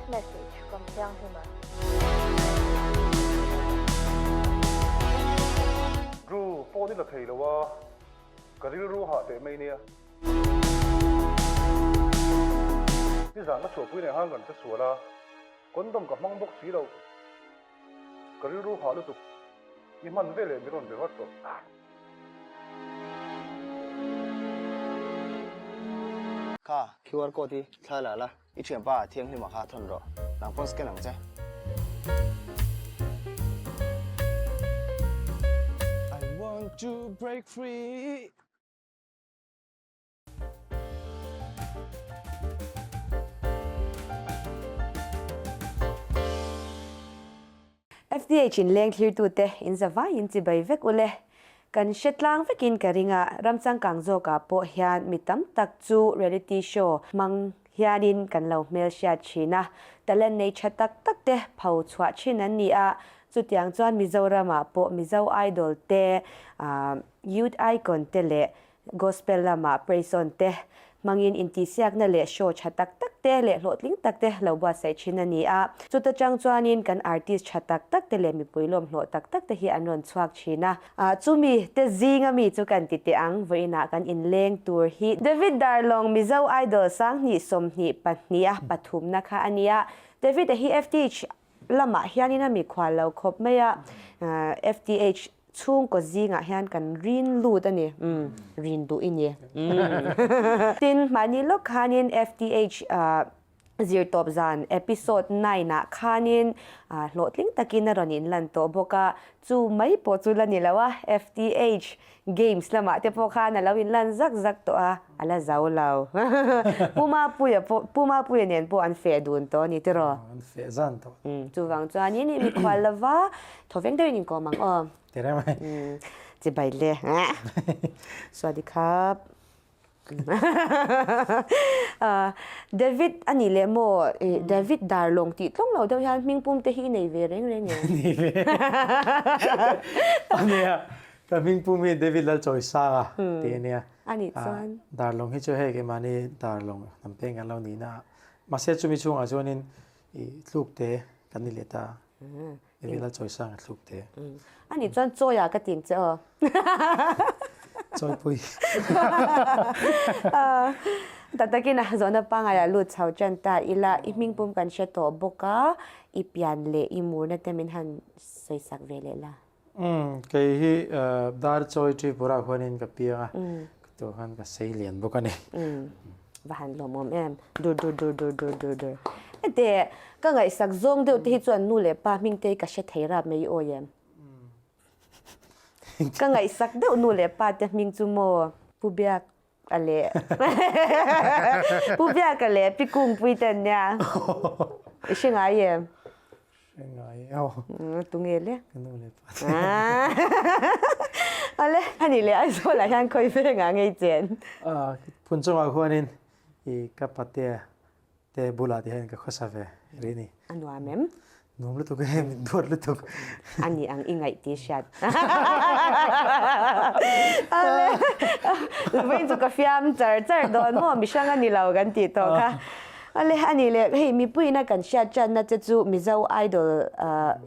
message from Thianghlima. Drew, phone i la thei lo a, ka rilru hah teh mai nia. Nizan ka chhuahpui nei han kan che sual a, condom ka hmang bawk si lo. Ka rilru hah lutuk, i hman veleh min rawn be vat rawh. Kha QR code hi thla la la, i thianpa thianghlimah kha thawn rawh, nang pawn scan ang che. I want to break free. FDH in leng thlirtute in zavaiin chibai vek ule. Kan hre tlang vekin ka ring a, ram changkang zawkah pawh hian mi tam tak chu reality show hmang hianin kan lo hmelhriat thin a, talent nei tha tak tak te pho chhuah thin an ni a, chutiang chuan Mizoramah pawh Mizo Idol te, Youth Icon te leh Gospel lamah praise on te hmangin intihsiakna leh show tha tak tak te leh hlawhtling tak te lo buatsaih thin a ni a. Chuta chang chuanin kan artist tha tak tak te leh mipui lawmhlawh tak tak te hi an rawn chhuak thin a. Chumi te zinga mi chu kan ti teh ang, vawiinah kan inleng tur hi David Darlong Mizo Idol 2022 a pathumna kha a ni a. David-a hi FTH lamah hianin a mikhual lo khawp mai a, FTH Chhungkaw zingah hian kan rin lut a ni. Umm, rin duh i ni. Umm. Tin, mahni lawk khanin FTH zirtawp zan episode nine ah khanin hlawhtling takin a rawn inlan tawh bawk a, chu mai pawh chu la ni lo a, FTH games lamah te pawh khan a lo inlan zak zak tawh a, a la zo lo. Pu Mapuia pawh, Pu Mapuia nen pawh an feh dun tawh a ni tiraw? An feh zan tawh. Umm, chuvang chuanin i mikhual lova Thaw veng deuhin inkawm ang aw. Ti reng mai. Chibai le. Suadi khap. David a nih leh maw? David Darlawng tih tlawng lo deuh hian hming pum te hi i nei ve reng reng em? Nei ve. Ania, ka hming pum hi David Lalchawisanga tih a nia. A nih chuan. Darlawng hi chu hei keimahni Darlawng hnam peng kan lo nihna a. Mahse chumi chhungah chuanin i tluk te kan ni leh ta. David Lalchawisanga thluk te. Ani chuan chawi ah ka tim che aw. Chawipui. Tak takin a zawhna pangai ah lut chho tan ta ila i hming pum kan hre tawh bawk a, i pian leh i murna te min han sawisak ve leh la. Umm kei hi dar chawi Tripura khuanin ka piang a, ka tuah khan ka sei lian bawk a ni. Umm va han lawmawm em dur dur dur dur dur dur dur. Hete ka ngaihsak zawng deuh te hi chuan nu leh pa hming te hi ka hre thei rap mai i awi em? Ka ngaihsak deuh nu leh pa te hming chu maw Pu Biak a leh Pu Biaka leh Pi Kungpui te an nia. I hre ngai em? Hre ngai e aw. Tunge le? Ka nu leh pa te. Awle, ani leh Aizawl ah hian khawi veng ah ngei chen? Phun chungah khuanin i ka patea te bulah te hian ka khawsa ve rih ni. A nuam em? Nuam lutuk e, min duat lutuk. A ni ang i ngaih tih hriat. Awle, vawiin chu ka fiam char char dawn maw, mihrang a ni lo kan tih tawh kha. Awle, a ni leh, hei mipuiin a kan hriat ṭanna che chu Mizo Idol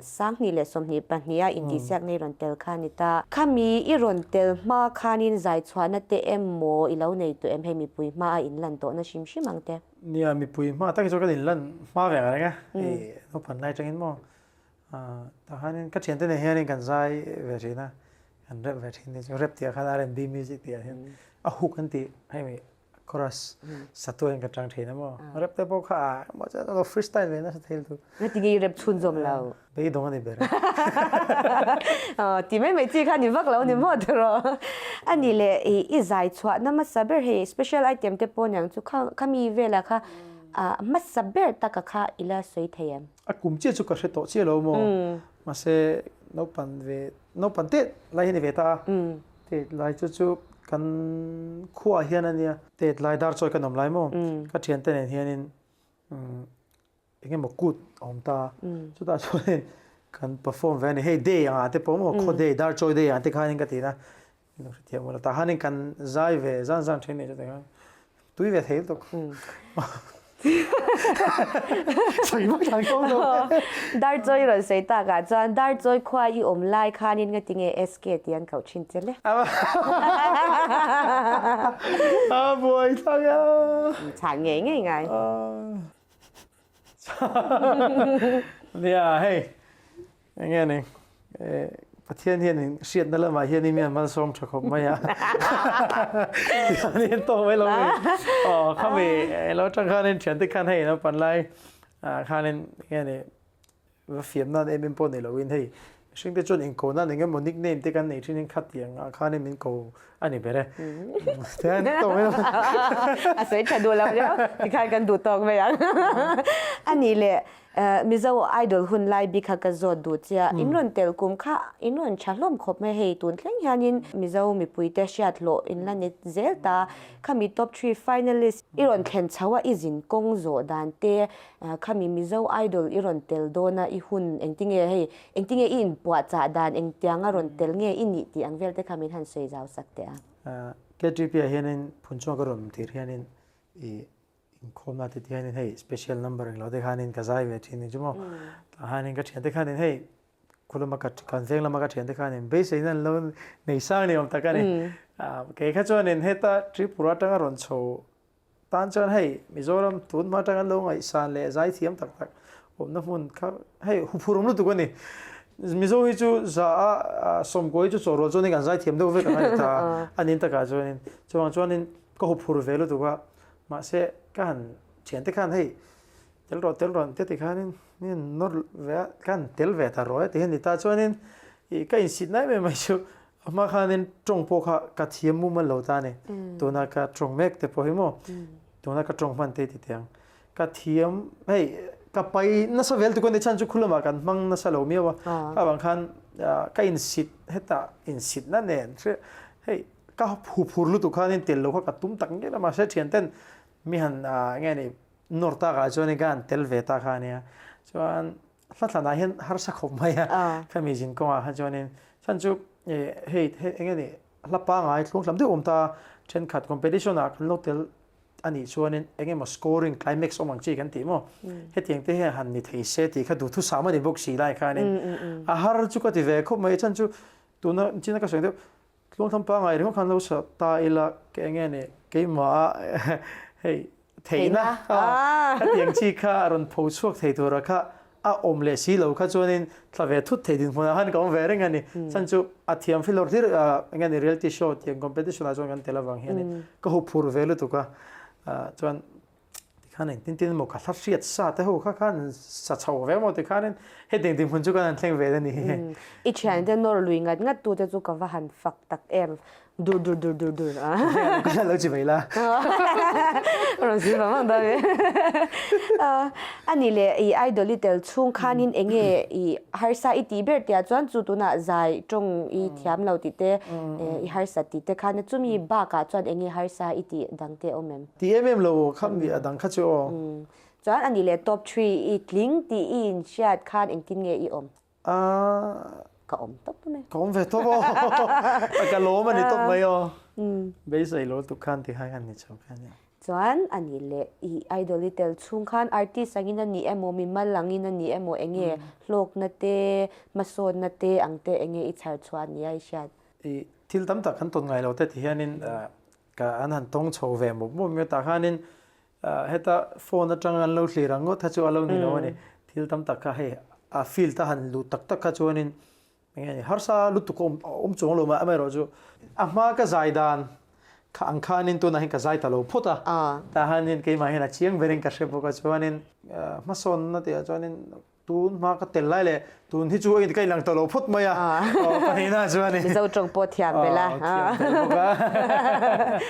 2022 a intihsiak nei rawn tel kha a ni ta. Khami i rawn tel hma khanin zai chhuahna te emaw i lo nei tawh em hei mipui hma a inlan tawhna hrim hrim ang te? Nia, mipui hma tak hi chuan kan inlan hma ve ang reng a, hei naupang lai atangin maw tah khanin ka thiante nen hianin kan zai ve thin a, kan rap ve thin chu rap tih ah khan R&B music tih ah hian a hook an tih hei mi chorus satu hian ka tang thin a maw rap te pawh kha a maw chuan lo freestyle ve nasa thei lutuk. Ngati nge i rap chhunzawm lo? Beidawng a ni ber a. Ti mai mai chi kha ni vak lo ni maw tiraw? A nih leh i zai chhuahna hmasa ber hei special item te pawh niang chu kha khami velah kha hmasa ber taka kha i la sawi thei em? A kum chiah chu ka hre tawh chiah lo maw? Mahse naupang ve naupang tet lai hi ni ve ta a. Tet lai chu chu kan khuaah hian a nia. Tet lai dar chawi kan awm lai maw? Ka thiante nen hianin eng emaw kut a awm ta. Chutah chuanin kan perform ve a ni. Hei day angah te pawh maw khaw day dar chawi day ang te khanin ka ti na. Min lo hrethiam ula. Tah khanin kan zai ve zan zan then nei chu tikhan tui ve thei lutuk. Sawi vak dan ka awm lo. Darchawi rawn sawi takah chuan Darchawi khua i awm lai khanin ngati nge SK tih an koh thin che le? A buai thlak a. Chhan ngei ngei ngai. Nia hei Enge ni, Pathian hian in hriatna lamah hian i mian malsawm tha khawp mai a. Tihian in tawk mai lo mi. Aw khami ilo tang khanin thiante khan hei naupang lai khanin enge ni va fiam nan em em pawh nei loin hei mihring te chuan inko nan eng emaw nickname te kan nei thin in khatiang ah khanin min ko a ni ber e. Tihian tawk mai lo. A sawi tha duh lo riau tikhan kan duh tawk mai ang. A nih leh Mizo Idol hun lai bik kha ka zawt duh chia, in rawn tel kum kha in rawn tha hlawm khawp mai hei tun thleng hianin Mizo mipuite hriat hlawh in la ni zel ta, khami top three finalist i rawn thlen chho a i zin kawng zawh dan te, khami Mizo Idol i rawn tel dawn a i hun engtinge hei engtinge i inpuahchah dan engtianga rawn tel nge i nih tih ang vel te kha min han sawi zau sak teh a. KTP ah hianin Phunchawng ka rawn tir hianin i Inkhawmna te ti hianin hei special number englo te khanin ka zai ve thin ni chu maw. Tah hianin ka thiante khanin hei khulama ka kan veng lama ka thiante khanin beiseina an lo nei sang ni awm tak a ni. Kei kha chuanin heta Tripura atanga rawn chho tan chuan hei Mizoram tun hma atanga lo ngaihsan leh zai thiam tak tak awmna hmun kha hei huphur awm lutuk a ni. Mizo hi chu za a sawmkawi chu chawhrual chuanin kan zai thiam deuh vek ang a ni ta a nin takah chuanin chuvang chuanin ka huphur ve lutuk a. Mahse, ka han thiante khan hei tel rawh tel rawh an tia tikhanin mi an nawr ve a, ka han tel ve ta rawh e ti hian ni ta chuanin ih ka insit na em em mai chu a hma khanin tawng pawh kha ka thiam mumal lo ta a ni. Tuna ka tawng mek te pawh hi maw tuna ka tawng hman te ti teh ang. Ka thiam hei ka pai nasa vel tuk a ni chhan chu khulama kan hmang nasa lo miau a, kha vang khan ka insit hetah insitna nen hei Ka huphur lutuk khanin tel lo kha ka tum tak ngei a, mahse thianten mi han nge ni nawr takah chuanin ka han tel ve ta kha ania. Chuan hla thlanah hian harsa khawp mai a, khami zin kawngah khan chuanin chhan chu hei enge ni hla pangai thlung hlam deuh awm ta thenkhat competition ah kan lo tel a nih chuanin eng emaw scoring climax awm ang chi kan tih maw hetiang te hian han ni thei se tih kha duhthusam a ni bawk si lai khanin a har chu ka ti ve khawp mai chhan chu tuna china ka sawi deuh Tluangtham pangai ringawt khan lo sa ta ila ka eng nge ni keimah hei theihna khatiang chi kha a rawn pho chhuak thei tura kha a awm leh si lo kha chuanin thla ve thut thei dinhmunah khan ka awm ve reng a ni. Chhan chu a thiam filawr hlir eng nge ni reality show tiang competition ah chuan kan tel avang hianin ka huphur ve lutuk a chuan Tikhan engtin tin emaw ka hla hriat sa te ho kha khan sa chho ve maw tikhanin hetiang dinhmun chu kan han thleng ve a ni. I thiante nawr lui ngat ngat tu te chu ka va han fak tak em dur dur dur dur dur a. Ka hla lo chi mai la. Rawn zir vang vang dawn e. A nih leh i idol i tel chhung khanin enge i harsa i tih ber tihah chuan chu tunah zai tawng i thiam lo tih te i harsat tih te khan chumi bakah chuan enge harsa i tih dang te awm em? Ti em em lo kha mi a dang kha chu aw. Chuan a nih leh top three i tling tih i inhriat khan engtin nge i awm? Ahh. Ka awm tawp mai. Ka awm ve tawp aw. Ka lawm a ni tawp mai aw. Beisei lo tuk khan ti khan kan ni chho kha nia. Chuan a nih leh i idol i tel chhung khan artist angin a ni emaw mimal angin a ni emaw enge hlawkna te hmasawnna te ang te enge i chhar chhuah nia i hriat? I thil tam tak kan tawn ngai lo te ti hianin Ka an han tawng chho ve mup mup mai tah khanin heta phone atanga an lo thlir ang ngawt kha chu a lo ni lo a ni. Thil tam tak kha hei a field a han luh tak tak kha chuanin eng nge ni harsa lutuk a awm chuang lo mai amaherawh chu a hma ka zai dan kha ang khanin tunah hian ka zai ta lo phawt a. Tah hianin keimah hian a chiang berin ka hre bawk a chuanin hmasawnna tihah chuanin Tun hma ka tel lai leh tun hi chu a ka inlang tawh lo phawt mai a. Pahnihna chuan in. Mizo tawng pawh thiam belh a. Thiam belh bawk a.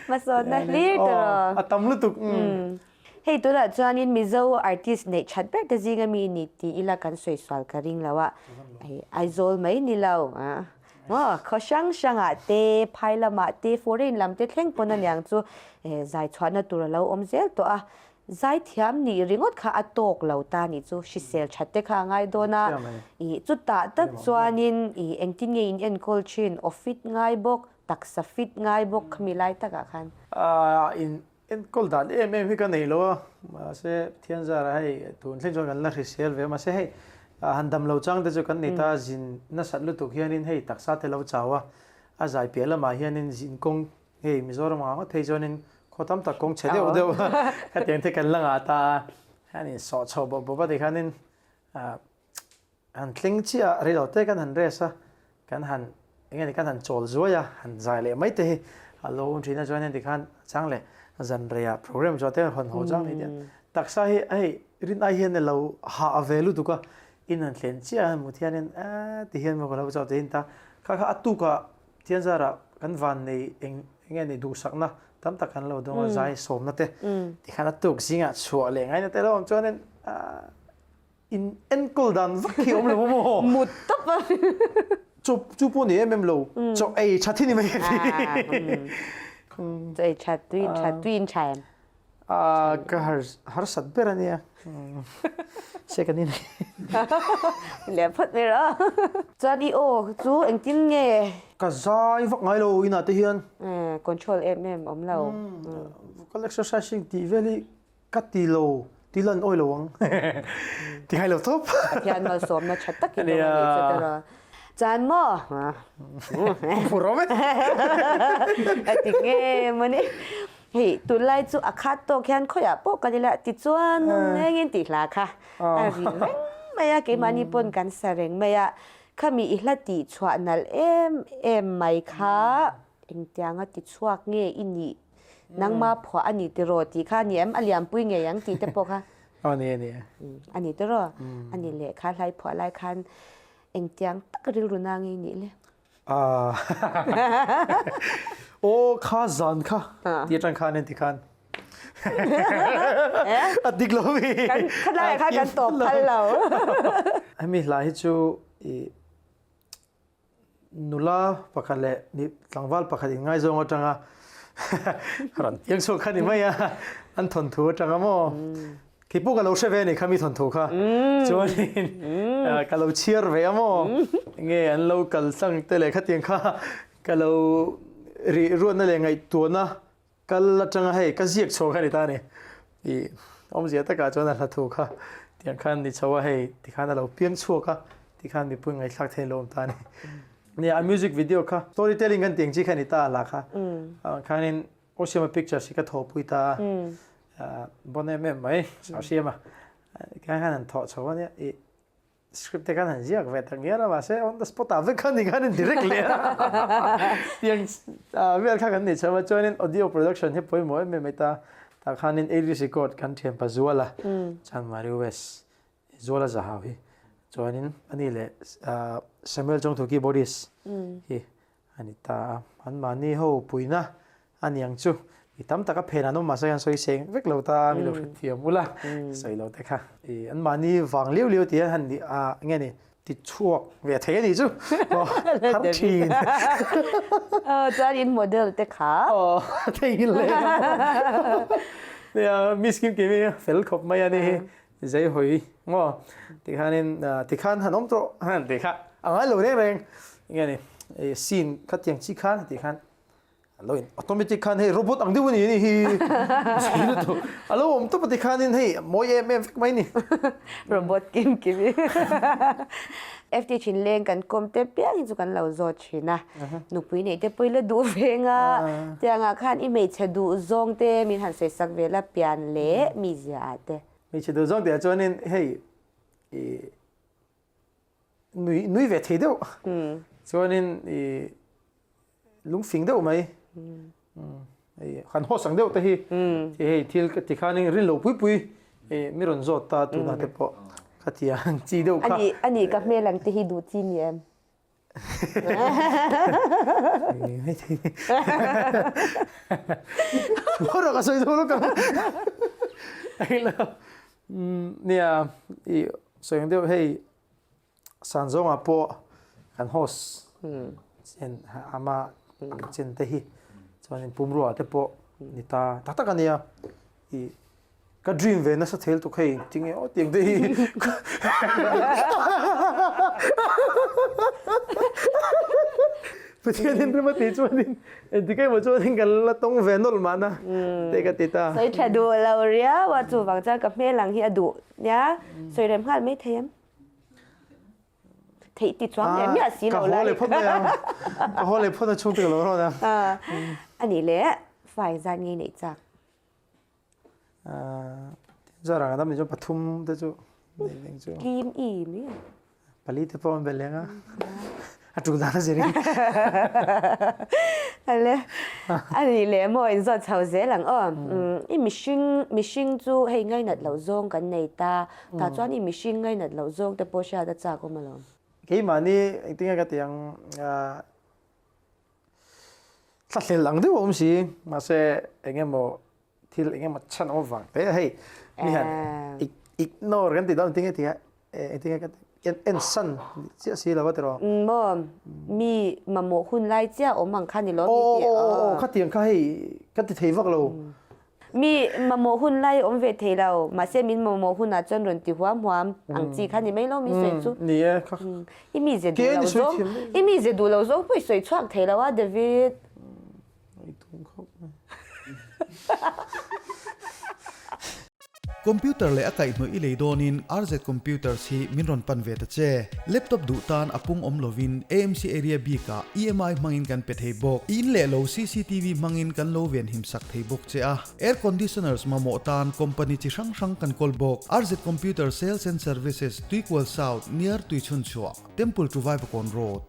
Hmasawnna hlir tawh. A tam lutuk. Hei tunah chuanin Mizo artist neih that ber te zinga mi ni ti ila kan sawi sual ka ring lo a. Aizawl mai ni lo. Maw khaw hrang hrangah te phai lamah te foreign lam te thleng pawn aniang chu zai chhuahna tur a lo awm zel tawh a. Zaithiam nih ringawt kha a tawk lo ta nih chu hrisel that te kha a ngai dawn a, ih chutah tak chuanin ih engtin nge in enkawl thin aw fit ngai bawk, taksa fit ngai bawk khami lai takah khan. Aaa in. Enkawl dan em em hi ka nei lo a, mahse Pathian zara hei tun thleng chuan kan la hrisel ve a, mahse hei han dam lo chang te chu kan nei ta a, zin nasat lutuk hianin hei taksa te lo chau a, a zai piah lamah hianin zin kawng hei Mizoram ah ngawt phei chuanin khaw tam tak kawng chhe deuh deuh khatiang te kan la ngah ta a, hianin sawh chho bawp bawp a tikhanin Han tling chiah a, reilo te kan han rest a, kan han eng nge ni kan han chawl zuai a, han zai leh mai te hi a lo awm thin a, chuan heti khan chang leh zan reiah program zawh te hawn haw chang ni te taksa hi hei rin ai hian a lo hah ve lutuk a, in han thlen chiah a han hmuh hianin eee ti hian maw ka lo chauh tiin ta kha kha a tukah Thian zarah kan van nei eng eng nge ni duhsakna tam tak kan lo dawng a, zai sawmna te tikhan a tuk zingah chhuah leh ngaina te lo awm chuanin aaa In enkawl dan vak hi awm lo a maw? Mut tawp a. Chu chu pawh ni em em lo. Chaw ei tha thi ni mai ka ti. Chaw ei tha tui in tha tui in tha em? A ka har harsat ber a nia. Se kan in. Leh phawt mai rawh. Chuan i aw chu engtin nge? Ka zai vak ngai lo inah te hian. Control em em awm lo. Vocal exercising tih vel hi Ka ti lo, ti lan awi lo ang. Ti ngai lo tawp. Pathian malsawmna tha tak in awm a nih chu tiraw. Chuan maw? Phur awm e. A ti nge mawni. Hei tunlai chu a khat tawk hian khawiah pawh kan ila tichuan nungengin tih hla kha a ri reng mai a, keimahni pawn kan sa reng mai a. Khami i hla tih chhuah nalh em em mai kha engtianga tichhuak nge i nih Nangma phuah a ni tiraw tih kha a ni em? A liampui ngei ang tih te pawh kha. Aw ni a ni e. A ni tiraw? A ni leh kha hlai phuah lai khan engtiang tak rilru na ngei nih le? Aw kha zan kha ti atang khan en ti khan a dik lo mi. Kan khalai kha kan tawp phal lo. Hemi hla hi chu i Nula pakhat leh tlangval pakhat inngaizawng atanga rawn piang chhuak kha ni mai a, an thawnthu atanga maw? Khi pawh ka lo hre ve a ni kha mi thawnthu kha. Chuanin ka lo chhiar ve a maw? Nge an lo kal tlang te leh khatiang kha ka lo rih ruatna leh ngaihtuahna Kal atanga hei ka ziak chho kha ni ta ni. I awmzia takah chuan a hla thu kha tiang khan ni chho a hei tikhan a lo piang chhuak a tikhan mipui ngaihthlak thei lo awm ta ni. Nia a music video kha story telling kan tiang chi kha ni ta a hla kha. Khanin Osiama Pictures hi ka thawhpui ta a bon em em mai Osiama khan khan an thawh chho a nia i Script te khan han ziak ve tak ngial a mahse on the spot ah vek khan ni khan in direct leh a tiang vel kha kan nei chho a chuanin audio production hi pawimawh em em mai ta tah khanin English record kan thian pa Zuala Chanmari West Zuala Zahau hi chuanin ani leh Samuel Chawngthu keyboardist hi A ni ta a, anmahni ho puina a ni ang chu. Mi tam tak a phen an awm mahse an sawi seng vek lo ta a, mi lo hrethiam ula sawi lo te kha. I anmahni vang liau liau tih han ni a nge ni ti chhuak ve thei a nih chu har thin. Aw chuan in model te kha. Aw thei leh nia miss kim kim hi fel khawp mai a ni hi. Zei hawi maw tikhanin tikhan han awm tawh han tih kha a ngai lo reng reng enge ni scene kha tiang chi khan tih khan alo in automatic khan hei robot ang deuh a ni hi zei lutuk alo awm tawp a tikhanin hei mawi em em vek mai ni robot kim kim i FT thin leng kan kawm te piang hi chu kan lo zawt thin a nupui neih te pawh i la duh veng a tiangah khan i hmeichhe duh zawng te min han sawi sak vel a pian leh mizia ah te. Hmeichhe duh zawng tih ah chuanin hei i nui nui ve thei deuh chuanin i lungfing deuh mai hei han haw sang deuh te hi hei thil ti khanin rin lo pui pui mi rawn zawt ta tunah te pawh khatiang chi deuh kha. Ani ka hmel ang te hi duh chi ni em? Hawrawh ka sawi zo lawk ang. Nia i sawi ang deuh hei san zawngah pawh kan host chen ama ang chen te hi chuanin pumruah te pawh ni ta tak tak a nia i Ka dream ve nasa thel tuk hei tinge aw tiang te hi. Pathianin rem a tih chuanin engtik emaw chuanin kan la tawng ve nawlh mahna te ka ti ta. Sawi tha duh lo riau a, chuvang chuan ka hmel ang hi a duh nia, sawi rem nghal mai thei em? Theih ti chuang leh miah si lo lai. Ka haw leh phawt mai ang, ka haw leh phawt a chhungte ka lo rawn a. A nih leh fai zat ngei neih chak. Zara kan dam ni chuan pathum te chu nei veng chu. Tlim i mi. Pali te pawh an bel leng a. A tul dan a zir in. Ale a nih leh maw in zawt chho zel ang aw. I mihring mihring chu hei ngainat loh zawng kan nei ta. Tah chuan i mihring ngainat loh zawng te pawh hriat a chak awm alawm. Keimahni engtin nge ka ti ang Thlahlel ang deuh a awm si, mahse eng emaw thil eng emaw chhan awm vang te hei mi han ignore kan tih dawn engtin nge tih a engtin nge ka tih en san chiah si lo a tiraw. Maw mi mamawh hun lai chiah awm ang kha ni lo mi tih aw aw khatiang kha hei ka ti thei vak lo. Mi mamawh hun lai awm ve thei lo, mahse min mamawh hunah chuan rawn ti huam huam ang chi kha ni mai lo mi sawi chu. Ni e, kha. I mi ze duh lo zawng, i mi ze duh lo zawng pawh i sawi chhuak thei lo a David. I tum khawp mai. Computer leh a kaihhnawih i lei dawnin RZ Computers hi min rawn pan ve ta che. Laptop duh tan a pung awm lovin AMC area bikah EMI hmangin kan pe thei bawk. I in leh lo cctv hmangin kan lo venhim sak thei bawk che a. Air conditioners mamawh tan company chi hrang hrang kan kawl bawk. RZ Computer Sales and Services, Tuikual South, near Tuichhunchhuah, Temple to Vaivakawn Road.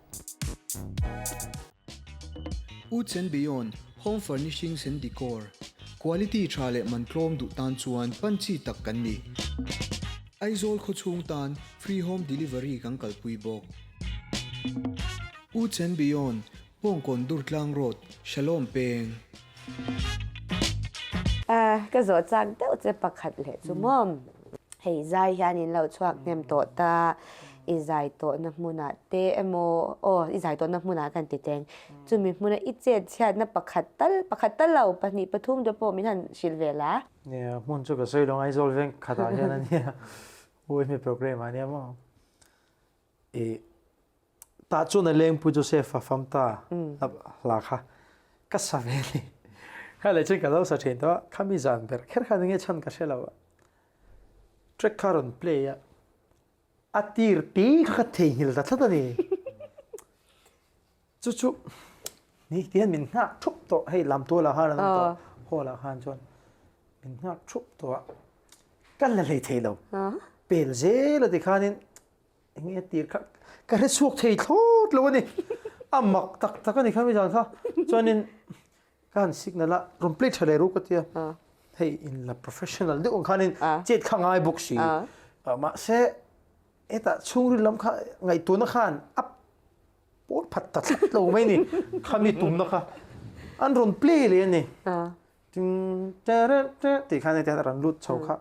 Woods and Beyond, Home Furnishings and Decor, Quality tha leh man tlawm duh tan chuan pan chi tak kan ni. Aizawl khawchhung tan free home delivery kan kalpui bawk. Woods and Beyond, Bawngkawn Durtlang Road, Shalom Peng. Ka zawh chak deuh che pakhat leh chu maw? Hei zai hian in lo chhuak hnem tawh ta, i zai tawhna hmunah te emaw aw i zai tawhna hmunah kan ti teng. Chumi hmuna i chet chhiatna pakhat tal pakhat tal lo pahnih pathum te pawh min han hrilh ve la. Nia, hmun chu ka sawi lo Aizawl veng khatah hian a nia, UME programme ah a nia maw? I Tah chuan a lengpui Joseph a fam ta hla kha ka sa ve ni. Kha leh chuan ka lo sa thin tawh a, khami zan ber kher khan enge chhan ka hre lo a. Track kha a rawn play a, a tir pi kha ka theihnghilh ta tlat a ni. Chu chu ni ti hian min nghak thup tawh, hei lamtual ah khan an awm tawh, hall ah khan chuan min nghak thup tawh a, ka la hlei thei lo. Pel zel a ti khanin Enge tir kha ka hre chhuak thei thlawt lo a ni. A mak tak tak a ni kha mi zan kha. Chuanin ka han signal a, rawn play tha leh ru ka tia. Hei in la professional deuh ang khanin chet kha ngai bawk si. Mahse hetah chhungril lam kha ngaihtuahna khan a pawl phat ta tlat lo mai ni. Khami tumna kha an rawn play leh a ni. Ting te reuh te tih khan hetiang a rawn lut chho kha.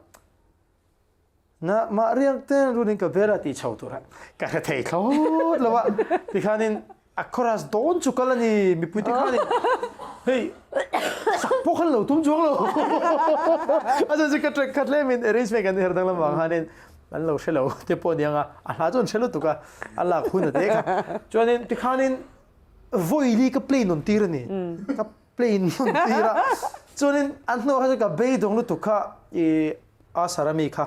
Na mah riang ten runin ka vel a tih chho tur a ka hre thei thlawt lo a tikhanin a chorus dawn chu kal a ni mipui te khanin hei sak pawh khan lo tum chuang lo a chuan chu ka track khat hlem in arrangement kan her danglam vang khanin an lo hre lo te pawh aniang a a hla chu an hre lutuk a a lak hun a te kha chuanin tikhanin vawi li ka play nawn tir a ni ka play nawn tir a chuanin an hnuah khan chuan ka beidawng lutuk kha i a sarami kha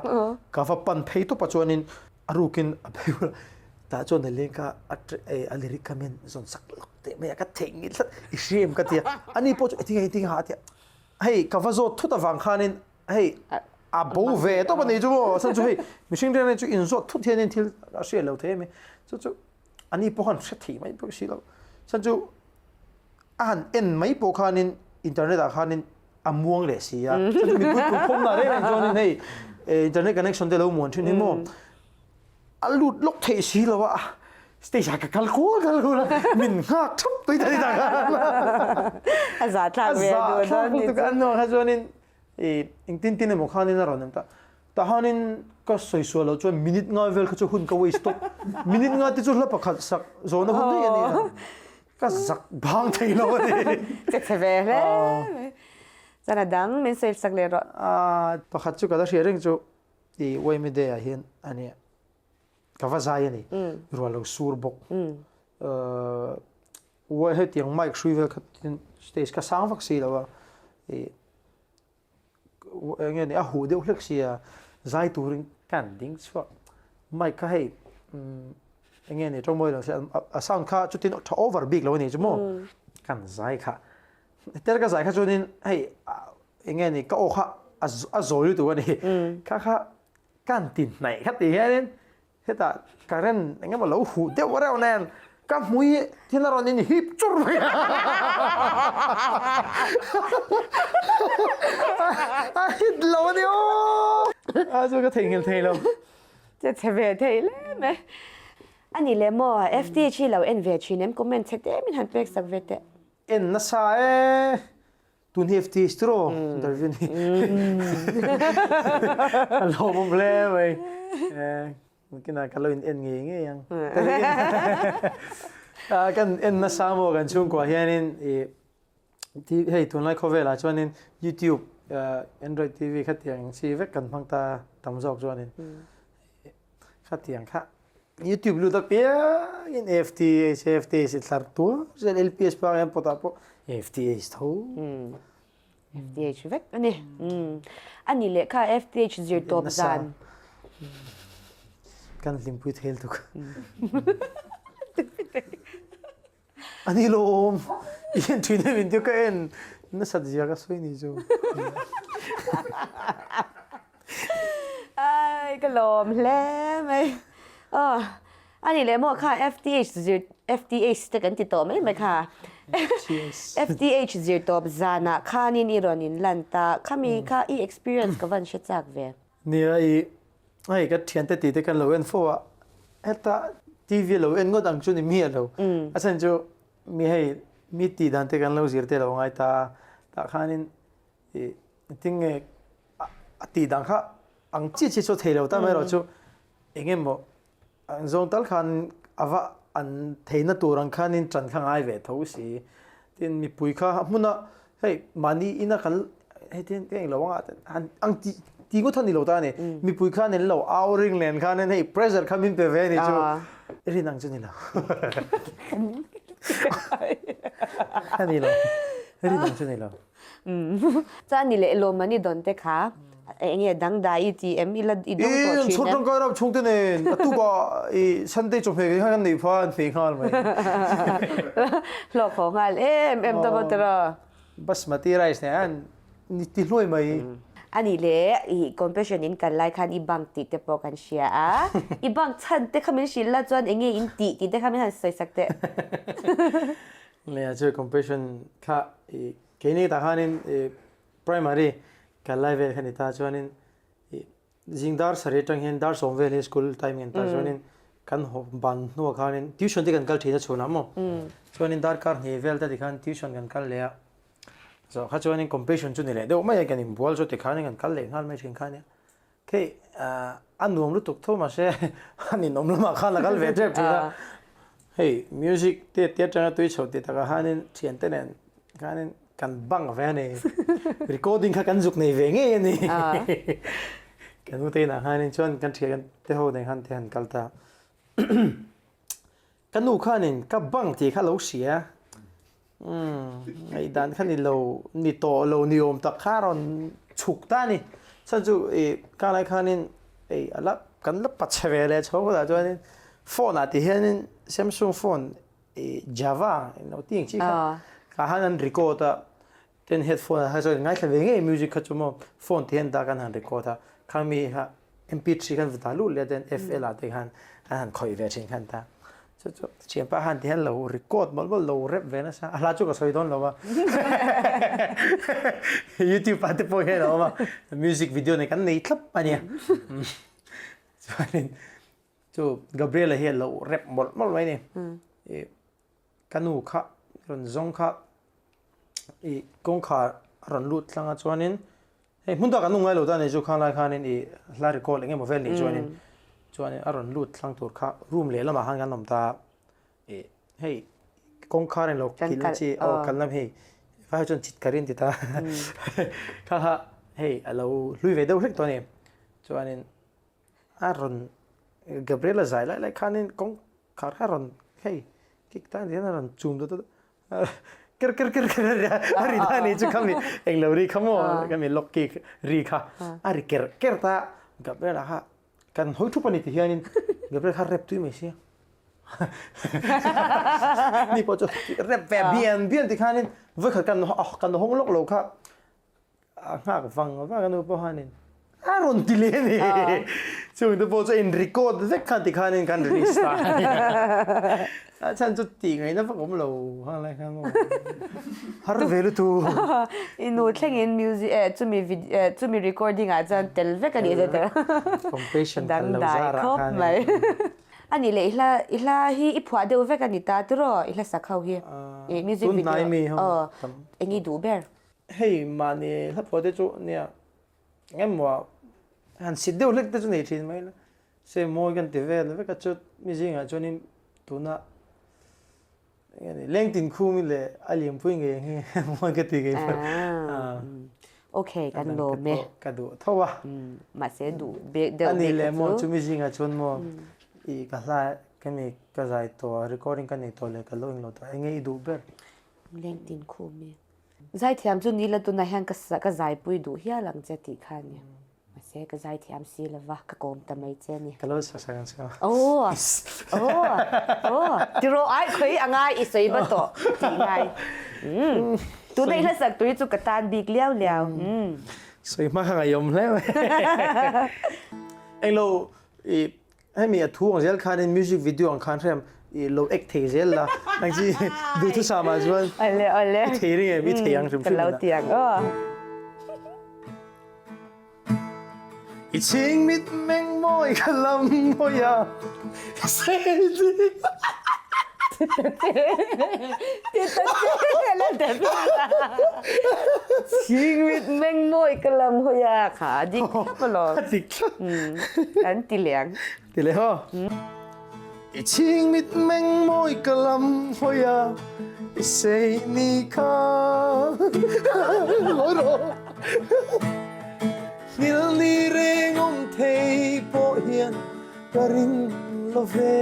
ka va pan phei tawp a chuanin a rukin a phei a tah chuan a leng kha a lyric kha min zawn sak lawk teh mai a ka theih ngil tlat i hria em ka ti a ani pawh chu engtin nge engtin nge a ti a hei ka va zawt thut avang khanin hei a bo ve tawp a ni chu maw chhan chu hei mihring reng reng chu inzawt thut hianin thil a hriat lo thei a mi chu chu ani pawh khan hre thei mai bawk si lo chhan chu a han en mai pawh khanin internet ah khanin a muang leh si a chuan mipui pui phawm na reng reng chuanin hei internet connection te lo muan thin hi maw a lut lawk theih si lo a stage ah ka kal kual kal kual a min nghak thup tui ta ni ta a za thlak ve duh dawn ni chu an kha chuanin engtin tin emaw khanin a rawn en ta tahanin ka sawi sual lo chuan minute nga vel kha chu hun ka waste tawp minute nga te chu hla pakhat sak zawhna hun daih a ni a Ka zak bang thei lo a ni. Che chhe ve hle mai. Chuan a dang min sawi sak leh rawh. Pakhat chu ka la hria reng chu i Uaimi Day ah hian a nia. Ka va zai a ni. Ruah lo sur bawk. Uai hetiang mic hrui vel kha tin stage kha sang vak si lo a ih eng nge ni a huh deuh hlek sia zai turin kan ding chhuak mic kha hei eng nge ni tawngmawi lo se a sound kha chutin tha over bik lo a ni chu maw kan zai kha tel ka zai kha chuanin hei eng nge ni ka aw kha a zawi lutuk a ni kha kha kan ti hnaih kha ti hianin Hetah current eng emaw lo huh deuh reuh nen ka hmui thil a rawn in hip chur mai a. A hit lo a ni aw. A chu ka theihnghilh thei lo. Che chhe ve thei hle mai. A ni leh maw FTH hi lo en ve thin em comment chhe te min han pek sak ve teh. En nasa e. Tun hi FT straw Darwin hi a lawmawm hle mai. Kinah ka lo in en ngei ngei ang. Kan en nasa maw kan chhungkua hianin i hei tunlai khawvelah chuanin YouTube Android TV khatiang chi vek kan hmang ta tam zawk chuanin khatiang kha YouTube lut apiangin FTH FTH i thlar tuar zel LPS pawh hian pawtah pawh FTH tho. FTH vek a ni. A ni leh kha FTH zir tawp zan. Kan hlimpui thel tuk. A ni lawm. I en thin em in tiu ka en nasat zia ka sawi ni chu. Ai ka lawm hle mai. Aw a ni leh maw kha FTH zir FTH te kan ti tawh mai mai kha. FTH zir tawp zanah khanin i rawn in lan ta khami kha i experience ka van hre chak ve. Nia i Hei ka thiante tih te kan lo en fo a, heta TV lo en ngawt ang chu ni miah lo. A chhan chu mi hei mi tih dan te kan lo zir te lo ngai ta a, tah khanin ih engtin nge a tih dan kha ang chiah chiah chu a thei lo ta mai erawh chu eng emaw An zawng tal khan a va an theihna tur ang khanin ṭan kha ngai ve tho si. Tin, mipui kha a hmuna hei mahni ina kan hei tin ka englo anga han ang ti ti ngawt kha ni lo ta a ni. Mipui khan an lo au ring len khanin hei pressure kha min pe ve a ni chu. Rin ang chu ni lo. A ni lo. Rin ang chu ni lo. Chuan ni leh lawm an i dawn te kha eng nge dangdai i ti em i la i dawng tawh thin em? Chhawr tangkai ram chhungte nen a tukah i Sunday chawhmeh kha kan neih pha an hmeh nghal mai. Hlawk haw nghal em em ta maw tiraw? Basmati rice nen an ni ti hluai mai. A nih leh i compassion in kal lai khan i bank tih te pawh kan hria a, i bank chhan te kha min hrilh la chuan eng nge in tih tih te kha min han sawi sak teh. Leh chu compassion kha i keini tah khanin i primary kal lai vel kha ni ta chuanin i zing dar sarih atang hian dar sawm vel hi school timing an ta chuanin kan haw ban hnuah khanin tuition te kan kal thin a chhunah maw chuanin darkar hnih vel te tikhan tuition kan kal leh a zawh kha chuanin compassion chu ni leh deuh mai a kan inbual chu tikhanin kan kal leh nghal mai thin kha ania. Khi a nuam lutuk tho mahse a ninawm lamah khan a kal ve tep thin a. Hei music te te atanga tui chho ti takah khanin thiante nen khanin kan bang ve a ni. Recording kha kan zuk nei ve ngei a ni. Kan ute inah khanin chuan kan thian te ho nen khan te han kal ta. Ka nu khanin ka bang tih kha lo hria. Umm ngaihdan kha ni lo, ni tawh lo ni awm tak kha a rawn chhuk ta a ni. Chhan chu ih ka lai khanin ei a la kan la pa chhe ve leh chho kawtah chuanin phone ah ti hianin Samsung phone ih Java eng ti ang chi kha kha han an record a ten headphone ah kha chuan ngaithla ve ngei music kha chu maw phone ti hian dak an han record a khami kha MP3 khan va dah luh leh a ten FL ah te khan an han khawih ve thin khan ta. Chu chu thianpa khan ti hian lo record mawlh mawlh lo rep ve nasa a hla chu ka sawi dawn lo a YouTube ah te pawh hian a awm a music video nei kan nei thlap a nia chuanin chu Gabriel-a hi a lo rep mawlh mawlh mai a ni ih ka nu kha rawn zawng kha ih kawngkhar a rawn lut tlang a chuanin Hei hmun tak an nung ngai lo ta ni chu khang lai khanin i hla record eng emaw vel nih chuanin chuanin a rawn lut thlang tur kha room leh lamah khan kan awm ta i hei kawngkhar in lo kilh chi aw kal lam hei vai chuan chit ka rin ti ta kha kha hei a lo hlui ve deuh hlek tawh a ni chuanin a rawn Gabriel-a zai lai lai khanin kawngkhar kha a rawn hei kik tan hian a rawn chum dawt dawt a. Ker ker ker ker a ri ta ni chu khami englo ri kha maw khami lock key ri kha a ri ker ker ta Gabriel-a kha kan hawi thup a ni ti hianin Gabriel kha rep tui mai sia ni pawh chu rep ve bian bian ti khanin vawikhat kan kan hawng lawk lo kha A nghak vang vang a nu pawh hianin a rawn ti leh a ni. Chung te pawh chu in record vek khan ti khanin kan release ta a ni. A chhan chu tih ngaihna vak awm lo hang lai khan maw. Har ve lutuk. I nu thlengin music eh chumi vid eh chumi recording ah chuan tel vek a nih zet a. Compassion kan lo zar ah khan. Mai. A nih leh i hla i hla hi i phuah deuh vek a ni ta tiraw i hla sak ho hi. Music video. Tunhnai mi ho. Aw eng i duh ber. Hei mahni hla phuah te chu nia engemaw han sit deuh hlek te chu nei thin mai la se mawi kan ti vel vek a chu mi zingah chuanin tuna enge ni lengtin khumi leh a lianpui ngei ang hi mawi ka ti ngei mai Okay kan lawm e. Ka duh tho a. Mahse duh bek deuh bik Ani leh maw chu mi zingah chuan maw i ka hla ka mi ka zai tawh a recording ka nei tawh leh ka lo englo tawh enge i duh ber. Lengtin khumi. Zaithiam chu ni la tunah hian ka ka zaipui duh hial ang che tih kha a ni. Mahse ka zaithiam si lova ka kawm ta mai che a ni. Ka lo sak sak ang che aw. Aw aw aw tiraw ai khawi a ngai i sawi va tawh tih ngai. Umm tuna i hlasak tur hi chu ka tan bik liau liau. Umm. Sawi hma kha ngaihawm hle mai. Englo i Hemi a thu ang zel khanin music video ang khan hrem i lo ek thei zel la nang chi duhthusam ah chuan Ole ole i thei ring em i thei ang hrim hrim Ka lo ti ang aw. I chhing mit meng mawi ka lam mawi a sei dik Ti ta che ti ta che la ta Chhing mit meng mawi ka lam hawi a kha dik thlap alawm. A dik thlap. Kan ti leh ang. Ti leh haw. I chhing mit meng mawi ka lam hawi a i sei ni kha. Ngawi rawh. Hmil ni reng awm thei pawh hian Ka ring lo ve.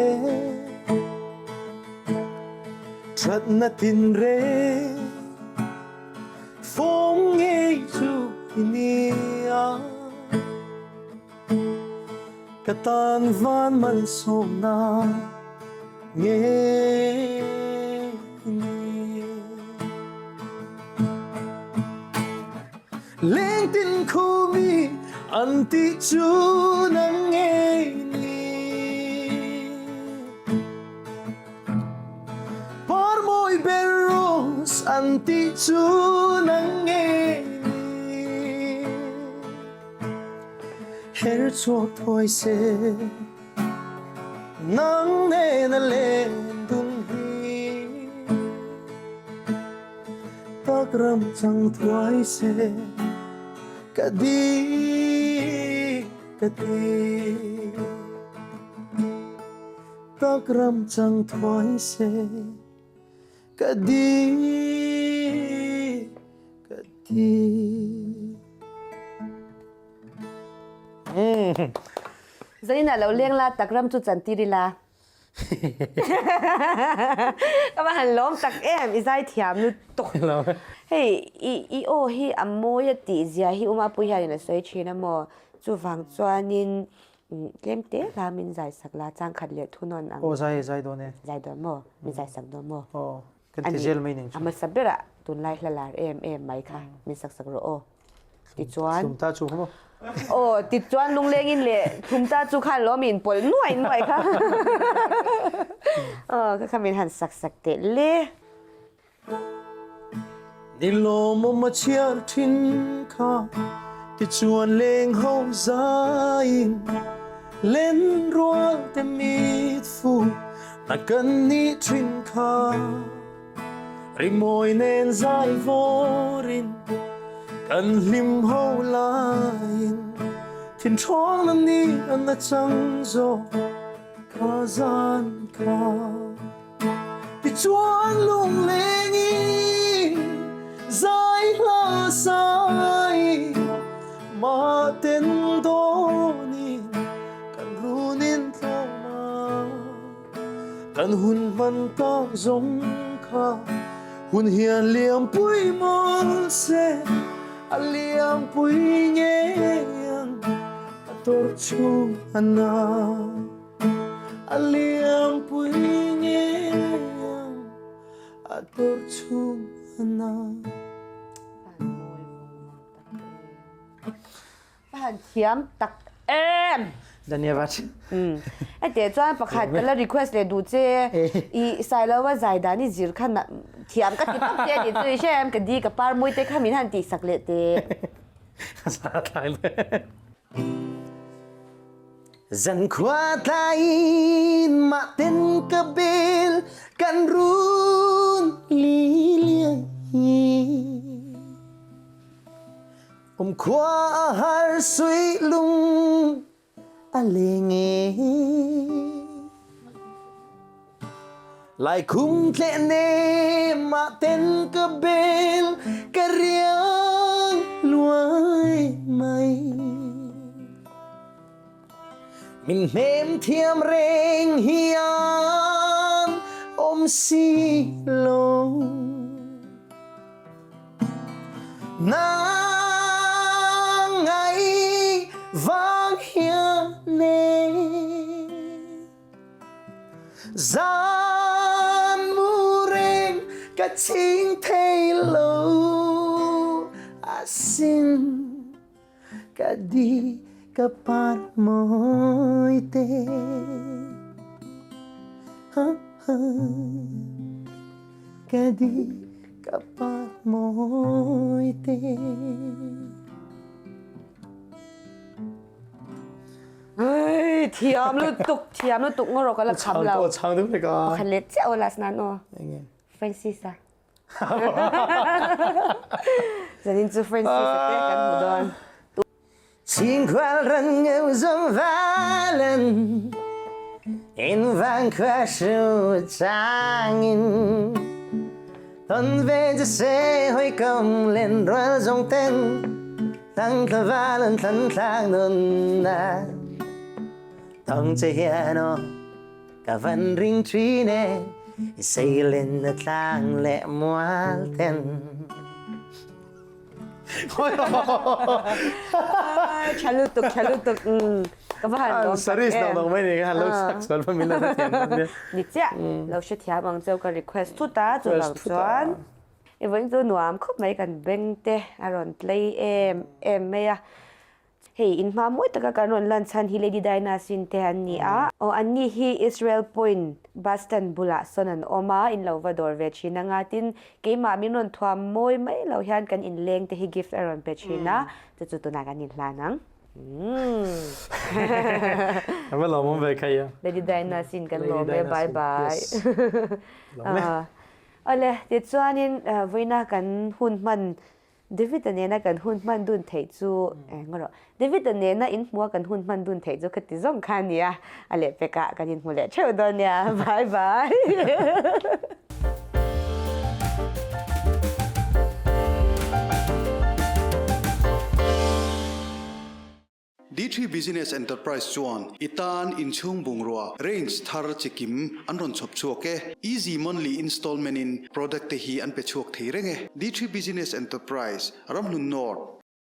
Thatna tinreng fawm ngei chu i nia. Ka tan van malsawmna ngei i ni. Lengtin khumi an tih chu nang ngei ni. Parmawi ber rose an tih chu nang ngei ni. Her chhuak thuai se nang nena len dun hi. Tak ram chang thuai se ka di ka ti Tak ram chang thuai se ka di ka ti. Zanin ah lo leng la tak ram chu chan tir ila. Ka va han lawm tak em i zai thiam lutuk. Hei i i aw hi a mawi a tih zia hi Uma pui hianin a sawi thin a maw chuvang chuanin tlem te hla min zai sak la changkhat leh thunawn ang. Aw zai zai dawn e. Zai dawn maw? Min zai sak dawn maw? Aw kan ti zel mai ning chu. A hmasa berah tunlai hla lar em em mai kha min sak sak rawh aw. Tichuan. Thlum ta chu kha maw? Aw, tichuan lunglengin leh thlum ta chu khan lawm in pawlh nuai nuai kha. Aw, ka kha min han sak sak teh le. Ni lawmawm a chhiar thin kha, tichuan leng ho zaiin len rual te mit fu na kan nih thin kha. Rimawi nen zai vawrin kan hlim ho laiin thin ṭhawng lam ni an a chang zawk kha zan kha. Tichuan lunglengin zai hla sai mahten dawnin kan runin tlawm a. Kan hun hman tak zawng kha Hun hian liampui mawl se, a liampui ngei ang ka tawrh chhung a na. A liampui ngei ang a tawrh chhung a na. Ka han thiam tak em! Dhanyavad. Hetiang chuan pakhat ka la request leh duh che i Sailova zai dan i zir kha thiam ka ti tawp che a ni chu i hre em ka di ka par mawi te kha min han tih sak leh teh. Ka tlai le. Zankhua tlaiin mah ten ka bel kan run li liai. Awmkhua a har suih lung a leng e. Laikhum tleh nem ah ten ka bel ka riang luai mai. Min hnem thiam reng hian awm si lo. Nang ngai vang hian e Zan mu reng ka ching thei lo asin Ka di ka par mawi te Ka di ka par mawi te. Ai thiam lutuk thiam lutuk ngawr ka la kham lo. Chang deuh lek a. Pakhat let chiah aw last nan aw. Francis a. Zanin chu Francis a te kan hmu dawn. Chhingkhual ran ngeu zawng valen in vang khua hru changin Ton ve che se hoi kom len rual zawng ten Thang thla valen thlan thlak nun na Tong che hian aw Ka van ring thin e, i seilen na tlang leh mual ten. Tha lutuk, tha lutuk. Ka va han lawm tak em. Saris nang nang mai ni ka han lo sak chuan fa min lo hrethiam dawn nia. Ni chiah, lo hrethiam ang cheu ka request thut a, chuvang chuan i vawiin chu nuam khawp mai kan beng te a rawn play em em mai a. Hei in hma mawi taka kan rawn lan chhan hi Lady Diana sin te an ni a. Aw an ni hi Israel Point bus stand bulah sawn an awm a, in lo va dawr ve thin anga tin keimah min rawn thuam mawi mai lo hian kan inleng te hi gift a rawn pe thin a, chu chu tunah kan inhlan ang. A va lawmawm ve khai a. Lady Diana sin kan lawm e, bye bye. Awle tichuanin vawiina kan hun hman David-a nena kan hun hman dun theih chu eng rawh. David-a nena inhmua kan hun hman dun theih chu khati zawng kha a nia. A lehpekah kan inhmu leh theuh dawn nia. Bye bye. D3 Business Enterprise chuan i tan inchhung bungrua range thar chikim an rawn chhawp chhuak e. Easy monthly installment in product te hi an pe chhuak thei reng e. D3 Business Enterprise, Ramhlun North.